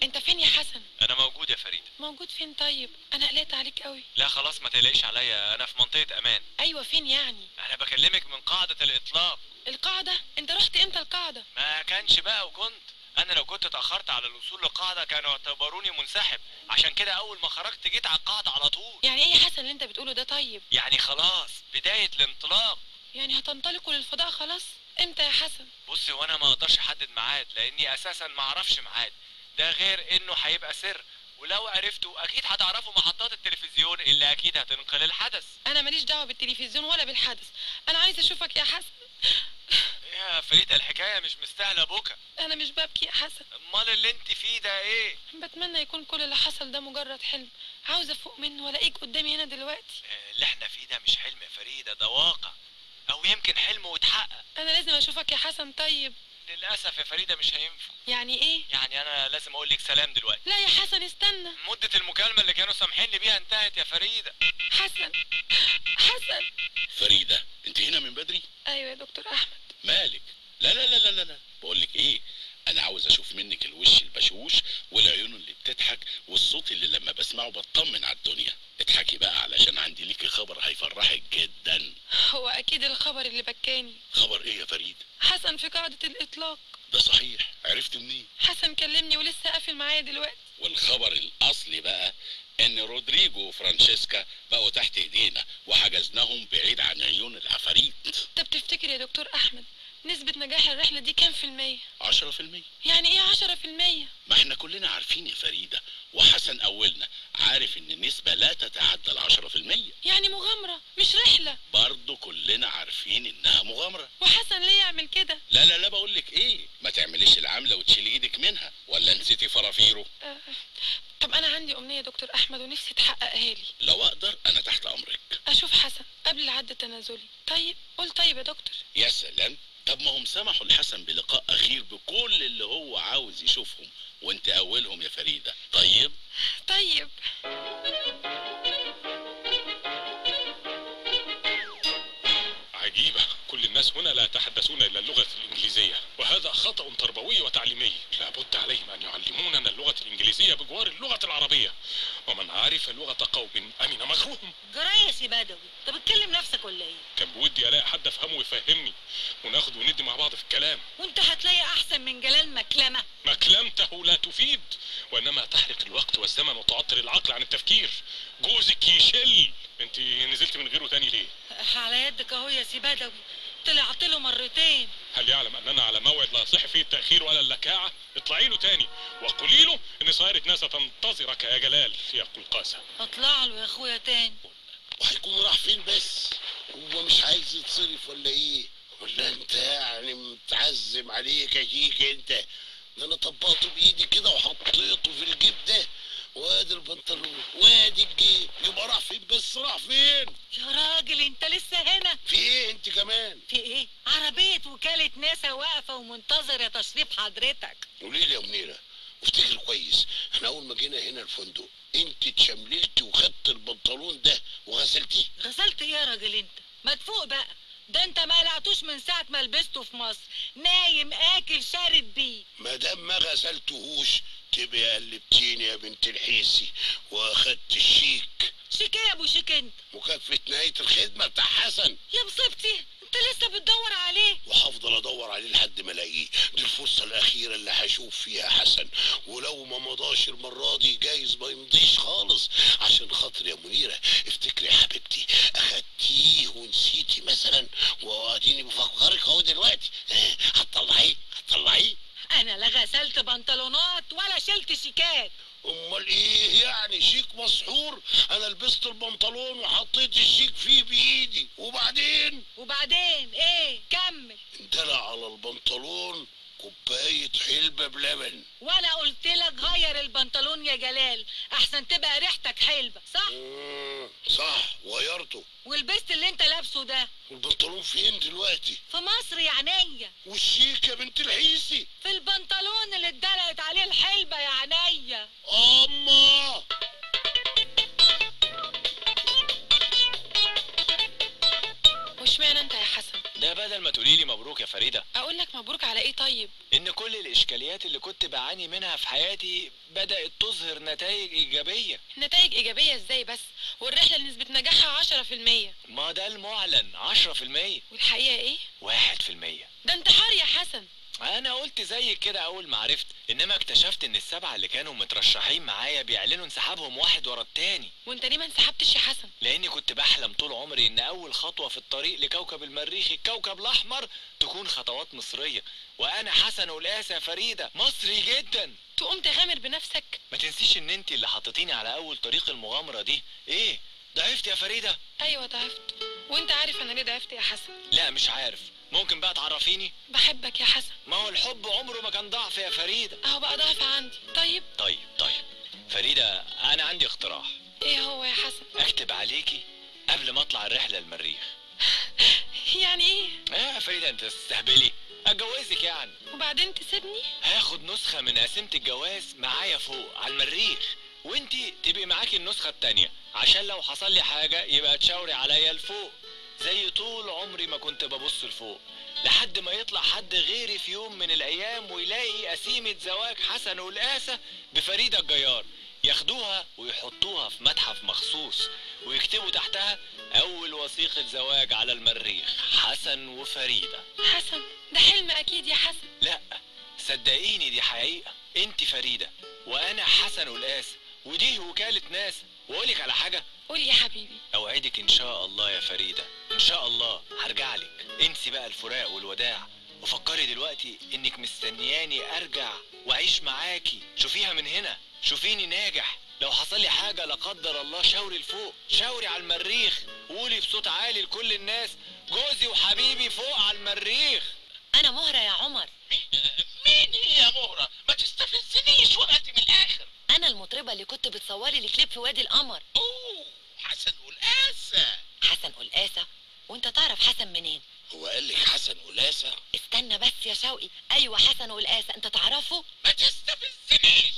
انت فين يا حسن؟ انا موجود يا فريدة. موجود فين طيب؟ انا قلقت عليك قوي. لا خلاص ما تقلقيش عليا، انا في منطقة امان. ايوه فين يعني؟ انا بكلمك من قاعدة الاطلاق. القاعدة؟ انت رحت امتى القاعدة؟ ما كانش بقى، وكنت انا لو كنت اتاخرت على الوصول للقاعدة كانوا اعتبروني منسحب، عشان كده اول ما خرجت جيت على القاعدة على طول. يعني ايه يا حسن اللي انت بتقوله ده طيب؟ يعني خلاص بداية الانطلاق. يعني هتنطلقوا للفضاء خلاص؟ امتى يا حسن؟ بصي، وانا ما اقدرش احدد ميعاد لاني اساسا ما اعرفش ميعاد، ده غير انه هيبقى سر، ولو عرفته اكيد هتعرفوا محطات التلفزيون اللي اكيد هتنقل الحدث. انا ماليش دعوه بالتلفزيون ولا بالحدث، انا عايزه اشوفك يا حسن. يا فريدة الحكاية مش مستاهلة بكا. انا مش ببكي يا حسن. امال اللي انت فيه ده ايه؟ بتمنى يكون كل اللي حصل ده مجرد حلم، عاوزه افوق منه والاقيك قدامي هنا دلوقتي. اللي احنا فيه ده مش حلم يا فريدة، ده واقع، او يمكن حلم واتحقق. انا لازم اشوفك يا حسن. طيب للاسف يا فريدة مش هينفع. يعني ايه؟ يعني انا لازم اقول لك سلام دلوقتي. لا يا حسن استنى، مده المكالمة اللي كانوا سامحين لي بيها انتهت يا فريدة. حسن، حسن. فريدة انت هنا من بدري؟ ايوه يا دكتور احمد. مالك؟ لا لا لا لا لا، بقول لك ايه، انا عاوز اشوف منك الوش البشوش والعيون اللي بتضحك والصوت اللي لما بسمعه بطمن على الدنيا. اضحكي بقى علشان عندي ليكي خبر هيفرحك جدا. هو اكيد الخبر اللي بكاني. خبر ايه يا فريد؟ حسن في قاعدة الاطلاق. ده صحيح، عرفت منين؟ حسن كلمني ولسه قافل معايا دلوقتي. والخبر الاصلي بقى ان رودريجو وفرانشيسكا بقوا تحت ايدينا وحجزناهم بعيد عن عيون العفاريت. طب تفتكر يا دكتور احمد نسبة نجاح الرحلة دي كام في المية؟ 10%. يعني ايه 10%؟ ما احنا كلنا عارفين يا فريدة، وحسن أولنا عارف إن النسبة لا تتعدى 10%. يعني مغامرة مش رحلة. برضه كلنا عارفين إنها مغامرة. وحسن ليه يعمل كده؟ لا لا لا، بقولك إيه، ما تعمليش العملة وتشيلي إيدك منها، ولا نسيتي فرافيره؟ طب أنا عندي أمنية يا دكتور أحمد ونفسي تحققها لي. لو أقدر أنا تحت أمرك. أشوف حسن قبل العد التنازلي. طيب قول. طيب يا دكتور. يا سلام، طب ما هم سمحوا لحسن بلقاء أخير بكل اللي هو عاوز يشوفهم، وانت أولهم يا فريدة. طيب؟ طيب. عجيبة، كل الناس هنا لا يتحدثون إلا اللغة الإنجليزية، وهذا خطأ تربوي وتعليمي. لابد عليهم أن يعلموننا اللغة الإنجليزية بجوار اللغة العربية، ومن عرف لغة قوم أمن مكرهم. جرايه يا سي بدوي، انت بتكلم نفسك ولا ايه؟ كان بودي ألاقي حد أفهمه ويفهمني، وناخد وندي مع بعض في الكلام. وانت هتلاقي أحسن من جلال مكلمة. مكلمته لا تفيد، وإنما تحرق الوقت والزمن وتعطل العقل عن التفكير. جوزك يشل. انت نزلت من غيره تاني ليه؟ على يدك اهو يا سي بدوي، طلعت له مرتين. هل يعلم اننا على موعد لا يصح فيه التاخير ولا اللكاعه؟ اطلعي له تاني وقولي له ان سيارة ناسا تنتظرك يا جلال يا قلقاسه. اطلع له يا اخويا تاني. وهيكون راح فين بس؟ هو مش عايز يتصرف ولا ايه؟ ولا انت يعني متعزم عليك يا شيك انت؟ ده انا طبقته بايدي كده وحطيته في الجيب ده، وادي البنطلون وادي الجيب، يبقى راح فين بس؟ راح فين؟ يا راجل انت لسه هنا؟ في ايه انت كمان؟ في ايه؟ عربية وكالة ناسا واقفة ومنتظرة تشريف حضرتك. قولي لي يا منيرة، وافتكر كويس، احنا اول ما جينا هنا الفندق انت اتشمللتي وخدت البنطلون ده وغسلتيه؟ غسلت ايه يا راجل انت؟ ما تفوق بقى، ده انت ما قلعتوش من ساعة ما لبسته في مصر، نايم اكل شارب بيه. ما دام ما غسلتهوش تبقى قلبتيني يا بنت الحيسي واخدت الشيك. شيك ايه يا ابو شيك انت؟ مكافأة نهاية الخدمة بتاع حسن. يا مصيبتي، انت لسه بتدور عليه؟ وهفضل ادور عليه لحد ما الاقيه، دي الفرصة الأخيرة اللي هشوف فيها حسن، ولو ما مضاش المرة دي جايز ما يمضيش خالص. عشان خاطر يا منيرة افتكري يا حبيبتي، اخدتيه ونسيتي مثلا، واديني بفكرك اهو دلوقتي. هتطلعيه؟ هتطلعيه؟ انا لا غسلت بنطلونات ولا شلت شيكات. امال ايه يعني؟ شيك مسحور؟ انا لبست البنطلون وحطيت الشيك فيه بايدي، وبعدين؟ وبعدين ايه؟ كمل. اندلع على البنطلون كوباية حلبة بلبن. وانا قلت لك غير البنطلون يا جلال احسن تبقى ريحتك حلبة، صح؟ صح، وغيرته. ولبست اللي انت لابسه ده. والبنطلون فين دلوقتي؟ في مصر يا عينيا. والشيك يا بنت الحيسي؟ في البنطلون اللي اتدلقت عليه الحلبة يا عينيا. اما واشمعنى انت يا حسن؟ ده بدل ما تقولي لي مبروك يا فريدة. اقول لك مبروك على ايه طيب؟ ان كل الاشكاليات اللي كنت بعاني منها في حياتي بدأت تظهر نتائج ايجابية. نتائج ايجابية ازاي بس؟ والرحلة اللي نسبة نجاحها 10%. ما ده المعلن 10%. والحقيقة ايه؟ 1%. ده انتحار يا حسن. انا قلت زي كده اول ما عرفت، انما اكتشفت ان ال7 اللي كانوا مترشحين معايا بيعلنوا انسحابهم واحد ورا التاني. وانت ليه ما انسحبتش يا حسن؟ لاني كنت بحلم طول عمري ان اول خطوة في الطريق لكوكب المريخ الكوكب الاحمر تكون خطوات مصرية، وانا حسن قلقاسه فريدة مصري جدا. تقوم تغامر بنفسك؟ ما تنسيش ان انت اللي حطيتيني على اول طريق المغامرة دي. ايه ضعفت يا فريدة؟ ايوه ضعفت، وانت عارف انا ليه ضعفت يا حسن. لا مش عارف، ممكن بقى تعرفيني؟ بحبك يا حسن. ما هو الحب عمره ما كان ضعف يا فريدة. اهو بقى ضعف عندي. طيب طيب طيب فريدة، انا عندي اقتراح. ايه هو يا حسن؟ اكتب عليكي قبل ما اطلع الرحلة المريخ. يعني ايه؟ يا فريدة انت تستهبلي، اتجوزك يعني وبعدين تسيبني؟ هاخد نسخة من قسيمة الجواز معايا فوق على المريخ، وانتي تبقي معاكي النسخة التانية، عشان لو حصل لي حاجة يبقى تشاوري عليا لفوق، زي طول عمري ما كنت ببص لفوق، لحد ما يطلع حد غيري في يوم من الايام ويلاقي قسيمة زواج حسن والقاسة بفريدة الجيار، ياخدوها ويحطوها في متحف مخصوص ويكتبوا تحتها اول وثيقة زواج على المريخ، حسن وفريدة. حسن ده حلم اكيد يا حسن. لا صدقيني دي حقيقة، انت فريدة وانا حسن والقاسة، ودي وكالة ناس. واقولك على حاجة. قول يا حبيبي. اوعدك ان شاء الله يا فريدة، ان شاء الله هرجعلك. انسي بقى الفراق والوداع، وفكري دلوقتي انك مستنياني ارجع واعيش معاكي. شوفيها من هنا، شوفيني ناجح. لو حصل لي حاجة لا قدر الله شاوري لفوق، شاوري على المريخ، قولي بصوت عالي لكل الناس جوزي وحبيبي فوق على المريخ. انا مهرة يا عمر. مين هي يا مهرة؟ ما تستفزنيش وقتي من الاخر. انا المطربة اللي كنت بتصوري الكليب في وادي القمر. اوه حسن قلقاسة. حسن قلقاسة؟ وانت تعرف حسن منين؟ هو قال لك حسن قلقاسة؟ استنى بس يا شوقي. ايوه حسن قلقاسة، انت تعرفه؟ ما تستفزنيش،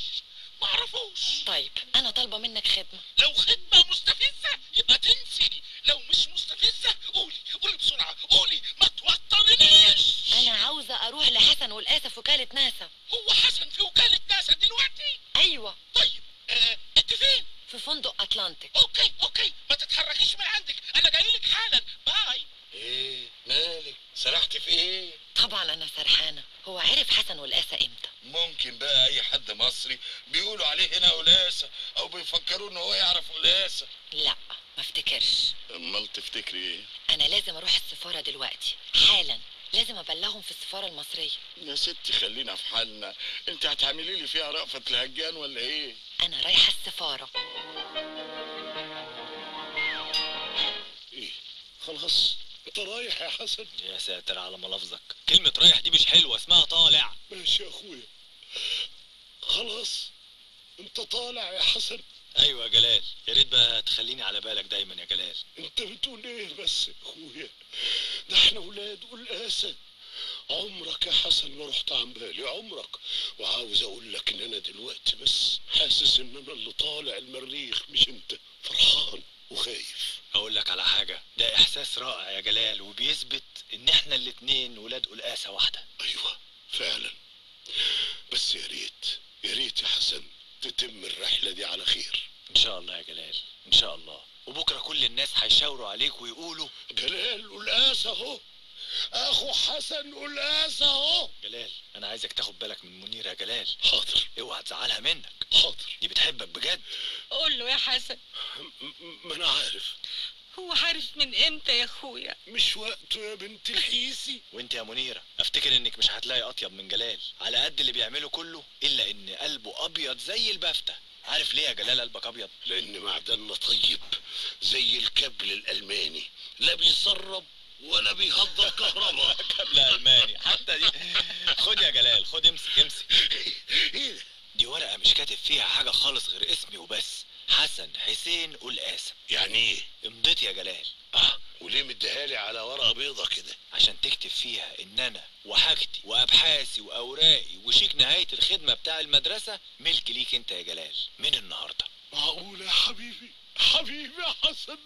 معرفوش. طيب انا طالبة منك خدمة. لو خدمة مستفزة يبقى تنسي، لو مش مستفزة قولي قولي بسرعة، قولي ما توترنيش. انا عاوزة اروح لحسن قلقاسة في وكالة ناسا. هو حسن في وكالة ناسا دلوقتي؟ ايوه. طيب انت فين؟ في فندق اتلانتيك. okay okay، ما تتحركيش من عندك، انا جاي لك حالا. bye. ايه مالك سرحت في ايه؟ طبعا انا سرحانه. هو عرف حسن والقاسه امتى؟ ممكن بقى اي حد مصري بيقولوا عليه هنا قلقاسه، او بيفكروا ان هو يعرف قلقاسه. لا ما افتكرش. امال تفتكري ايه؟ انا لازم اروح السفارة دلوقتي حالا، لازم ابلغهم في السفارة المصرية. يا ستي خلينا في حالنا، انت هتعملي لي فيها رأفت الهجان ولا ايه؟ انا رايحة السفارة. ايه خلاص انت رايح يا حسن؟ يا ساتر على ملفظك، كلمة رايح دي مش حلوة، اسمها طالع. ماشي يا اخويا، خلاص انت طالع يا حسن. ايوه يا جلال، يا ريت بقى تخليني على بالك دايما يا جلال. انت بتقول ايه بس يا اخويا؟ ده احنا ولاد قلقاسه. عمرك يا حسن ما رحت عن بالي، عمرك. وعاوز اقول لك ان انا دلوقتي بس حاسس ان انا اللي طالع المريخ مش انت. فرحان وخايف. اقول لك على حاجة، ده احساس رائع يا جلال، وبيثبت ان احنا الاتنين ولاد قلقاسه واحدة. ايوه فعلا، بس يا ريت يا ريت يا حسن تتم الرحلة دي على خير. ان شاء الله يا جلال، ان شاء الله. وبكره كل الناس هيشاوروا عليك ويقولوا جلال قلقاسه اهو، اخو حسن قلقاسه اهو. جلال انا عايزك تاخد بالك من منيرة يا جلال. حاضر. اوعى تزعلها منك. حاضر. دي بتحبك بجد. قول له يا حسن. ما انا عارف. هو عارف من امتى يا اخويا؟ مش وقته يا بنت الحيسي. وانت يا منيرة افتكر انك مش هتلاقي اطيب من جلال، على قد اللي بيعمله كله الا ان قلبه ابيض زي البفته. عارف ليه يا جلال قلبك ابيض؟ لان معدننا طيب زي الكابل الالماني، لا بيسرب ولا بيهدر كهرباء. كابل الماني حتى دي. خد يا جلال، خد، امسك امسك. ايه دي؟ ورقة مش كاتب فيها حاجة خالص غير اسمي وبس، حسن حسين قلقاسه. يعني ايه؟ امضيت يا جلال. وليه مديها لي على ورقة بيضة كده؟ عشان تكتب فيها ان انا وحاجتي وابحاثي واوراقي وشيك نهاية الخدمة بتاع المدرسة ملك ليك انت يا جلال من النهارده. معقول يا حبيبي؟ حبيبي يا حسن.